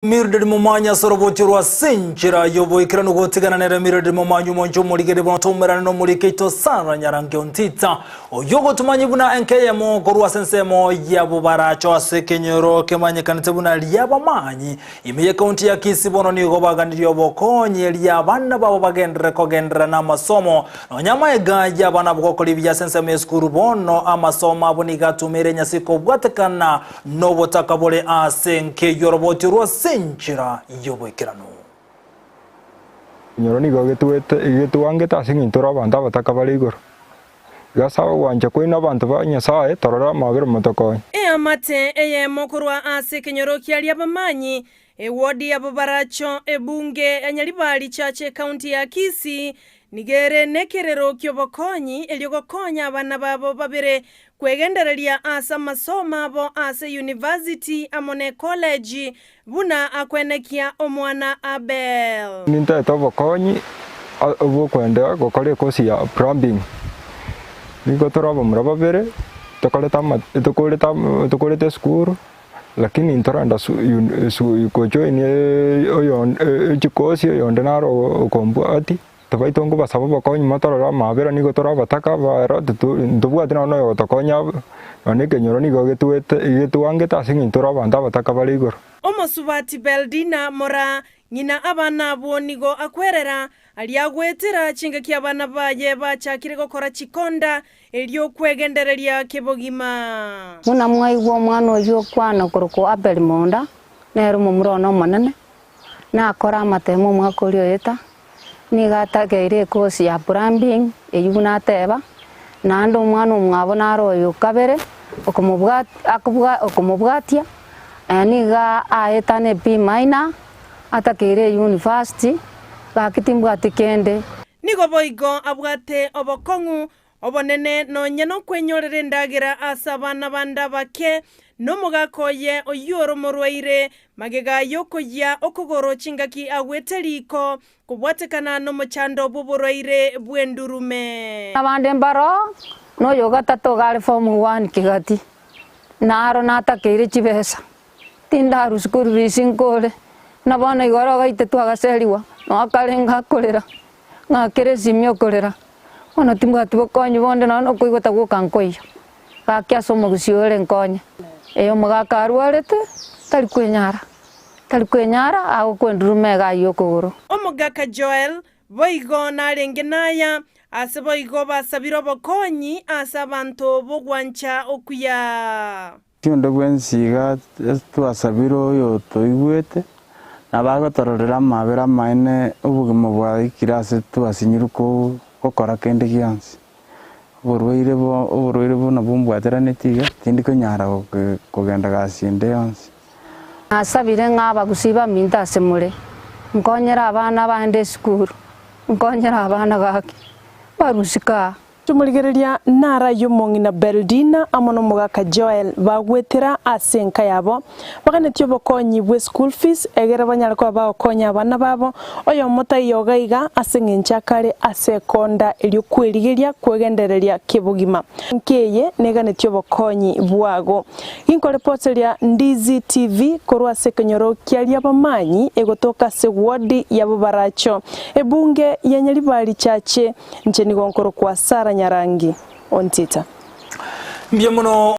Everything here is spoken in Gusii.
Mildred Momanyi ase oroboti orwa ase enchera y'oboikeranu gotigana nere Mildred Momanyi omonche omorigeri bono toumerane nomoriki oito Sarah Nyarangi Ontita oyio ogotomanyia buna enka eyemo korwa ase ensemo y'abobaracho ase ekenyoro kemanyekanete buna Riabamanyi ime y'ekaunti ya Kisii bono nigo baganirie obokonyi erio abana babo bagenderere kogenderera namasomo nonya amaega y'abana abwo gokora ebiya ase ensemo y'esukuru bono amasomo abo nigo atumeire enyasi kobwatekana Nobotaka bore aase enka y'oroboti orwo ase enchera y'oboikeranu. Ekenyoro nigo getwangete ase eng'encho tore abanto abataka bare igoro. Igo ase ogwancha kwaino abanto ba Nyasae, torore amabera motokonye. Eamate eyemo korwa ase ekenyoro kia Riabamanyi, ewodi ya Bobaracho, ebunge ya Nyaribari Church ekaunti ya Kisii, nigo ere nekerero ki'obokonyi erio gokonya abana babo babere Kwegendereria ase amasomo abo ase university amo ne college, buna akwenekia omwana Abel. Nintaete obokonyi obwokwenda gokora ekosi ya plumbing. Nigo tore abamura babere tokorete ama tokorete tokorete esukuru lakini ntorenda gojoin chikosi oyonde naro okombwati. Tobaito nkobasaba obokonyi motorore amaabera nigo tore abataka abaero ntobwati nonya na oyogotokonya nonya na ekenyoro nigo getwete getwangete ase eng'encho tore abanto abataka bare igoro. Omosubati Beldina mora ng'ina abana abwo nigo akwerera aria agoetera chingaki abana baye bachakire gokora chikonda erio kwegendereria kebogima. Buna mwaigwa omwana oyio okwana okorokwa Abeli monda, nere omomura one omonene, Nakore amatemo omwaka oria oeta, nigo atageire ekosi ya plumbing eyio buna ateba, naende omwana omwabo naro oyo okabere okomobwatia, nigo aeta ne B minor, atakeire eyunifasiti, gaki timbwati kende. Nigo boigo abwate obokong'u Obonene nonya nokwenyorera endagera ase abana bande abake, na omogaka oye oyio ore omorwaire, magega y'okoyia okogoro chingaki agwete riko, kobwatekana nomochando bw'oborwaire bw'endurume. Abande mbaroo, na oyo gatato iga are form one kegati, naro natakeire chibesa, tindarwa school fees nkore, buna bono igoro ogaite twagaserigwa, nokarenge akorera, ng'akere esimi okorera. Bono timbwati bokonyi bonde nonya nokoigota gwoka nkoiyo, gaki ase omogusii ore nkonye. Ee omogaka arwarete, tari kwenyara, tari kwenyara, agokwa enduruma iga ayio okogoro. Omogaka Joel boigo narenge naya, ase boigo basabire obokonyi ase abanto b'ogwancha okuya. Onde bwensi iga twasabire oyotoigwete, nabo agotororera amaabera amaene obogima bwaikire ase twasinyirwe gokora kende gionsi. Oborwaire oborwaire buna bombwateranetie iga, tindi konyara kogenda gasi ende yonsi. Nasabire ng'a abagusii baminto ase more, nkonyere abana bande esukuru, nkonyere abana gaki, barusike aa. Tomorigereria naro ayio omong'ina Beldina amo nomogaka Joel bagwetera ase enka yabo, baganetie obokonyi bwe school fees egere banyare koba bagokonya abana babo, oyomo taiyo iga iga ase eng'encho akare ase ekonda erio kwerigeria kwegendereria kebogima. Enka eye neganetie obokonyi bwago. Ginkorepoteria Ndizi TV korwa ase ekenyoro kia Riabamanyi egotoka ase ward ya Bobaracho, ebunge ya Nyaribari Chache. Inche nigo nkorokwa Sara Nyarangi Ontita. Mbuya mono.